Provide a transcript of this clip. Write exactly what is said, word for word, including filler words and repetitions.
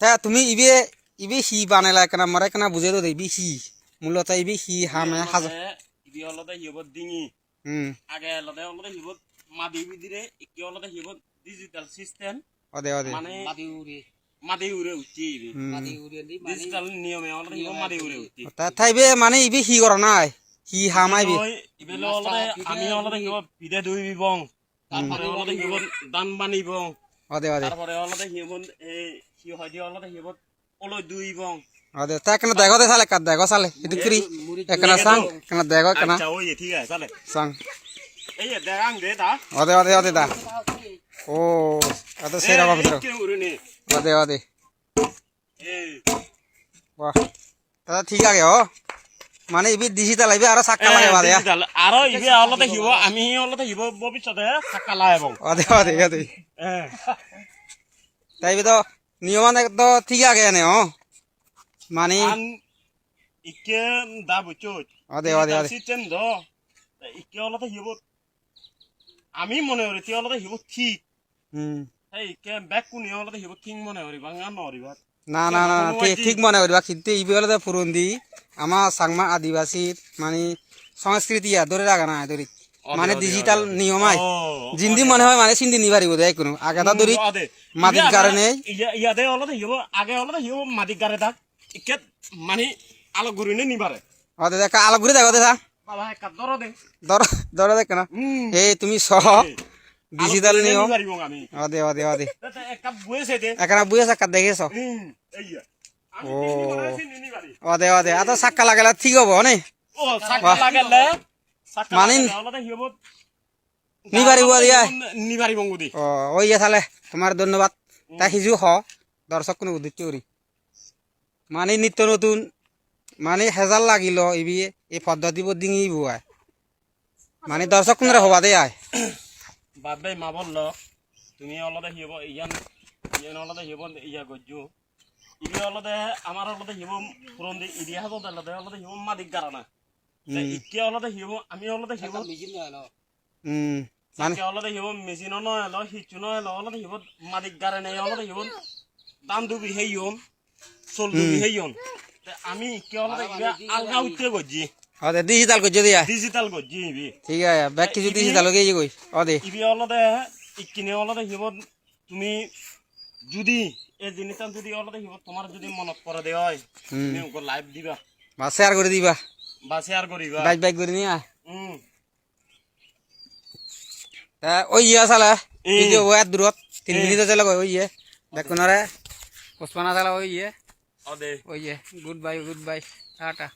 Te tumi ibe, ibe hi banela ekkena more ekkena bujei do de, ibe hi? Muloto ibe hi ham? Ibe haja- olode, ibe olode hi hobo dingi. Hmm. Age olode, olode hi hobo madi bidire, ikke olode hi hobo digital system. Ode, ode. Mane madi ure. Madi ure utti ibe. Hmm. Madi ure di mane digital niyome olode hi hobo niyome madi ure utti. Utti. Ta, ta ibe mane ibe hi gorana ai? Hi ham ai ibe? Ibe loi, ibe loi olode pide ami olode hi hobo pide dui bong. Tarpore olode hi hobo dan banibong. Ode, ode. Tarpore olode hi hobo, ei, hi hoide olode hi hobo oloi duibong. Ode, te ekkena dego de sale, ekka dego sale. Idu kiri. Muri ekkena sang, ekkena dego, ekkena. Accha, oye, thik age, sale. Sang. Ei, degang de, da. Ode, ode, ode, da. O, ode, sei rokom, sei rokom. Ode, ode. Ei. Wah. Tada thik age, o. Mane ibe digital, ibe aro sakka lageba de, ya. Digital. Aro ibe olode hi hobo, ami olode hi hobo bobissote sakka lagebong. Ode, ode, ode. Eh. Ta ibe do niyoman ekdo thik age ene, o. Mane an ikke da bucchoj. Ode, ode, ode. Digital system do. Ikke olode hi hobo. Ami mone gori te olode hi hobo thik. Hmm. Ei, ikke bekkune olode hi hobo thik mone goriba, na no goriba? Na, na, na, na, thik, thik mone goriba, kintu ibe olode purondi ama Changma adibasir, mane, songskriti ya dhore ragana ai dhori. Ode, mane ode, digital ode, ode. Niyom ai. Oh, jindi ode, mone ode. Hoi mane sindi ni paribo de ikkunu. Age da dhori hmm, ode. Madik gare nei. Iya, iya de olode hi hobo, age olode hi hobo madik gare dak. Ikke mane alok gurine ni pare. Ode de, ekka alok guri dego de sa. Baba, ekka doro de. Doro, doro de ekkena. Hmm. Ei, tumi so. Ei. Digital niyom. Aro ni paribong ami. Ode, ode, ode. Te, te, ekka buye se de. Ekkena buye se ekka dege so. Hmm, ei ya. Ami o. Tini mane tini ni pari. Ode, ode. Ado sakka lagele thik obo, ne? O, sakka wah. Lagele. Sakka mane lagele, olode hi hobo? Ni paribo de ai? Ni paribong gudi. O, oi ya sale. Tomar dhonnobad. Hmm. Ta hiju ho. Dorshok kuno uddecche guri. Mane nitto notun, mane hejal lagilo ibe, ei poddotibot dingibo ai. Mane dorshokkunore hoba de ai. Bab bei ma bon lok, tumi olode hi hobo iyan, iyan olode hi hobo iya gojjo. Ibe olode amar olode hi hobo purondi itihasot olode, olode hi hobo madik garana. Te hmm. Ikke olode hi hobo, ami olode hi hobo. Hmm. Mane sakke olode hi hobo machine-o no elo, hissu no elo, olode hi hobo madik gare nei, olode hi hobo dhan dubi heyon, sol dubi hmm. Heyon. Te ami ikke olode ibe alga utte gojji. Ode digital gojje de ya. Digital gojji ibe. Thik age, bek hissu ibe digital oye goi. Ode. Ibe olode ikkine olode hi hobo tumi judi ei jinissan judi olode hi hobo tomar judi monot pore de oi, hmm. Tumi uggo like diba. Ba share guri diba. Ba share guriba. Baj baj guri niya. Hmm. Te oye sale, hmm. Video bo et durot, tin eh. Minute jele goi oye. Bekkunore, Pushpana sale oye. Ode. Oye, goodbye, goodbye. Tata.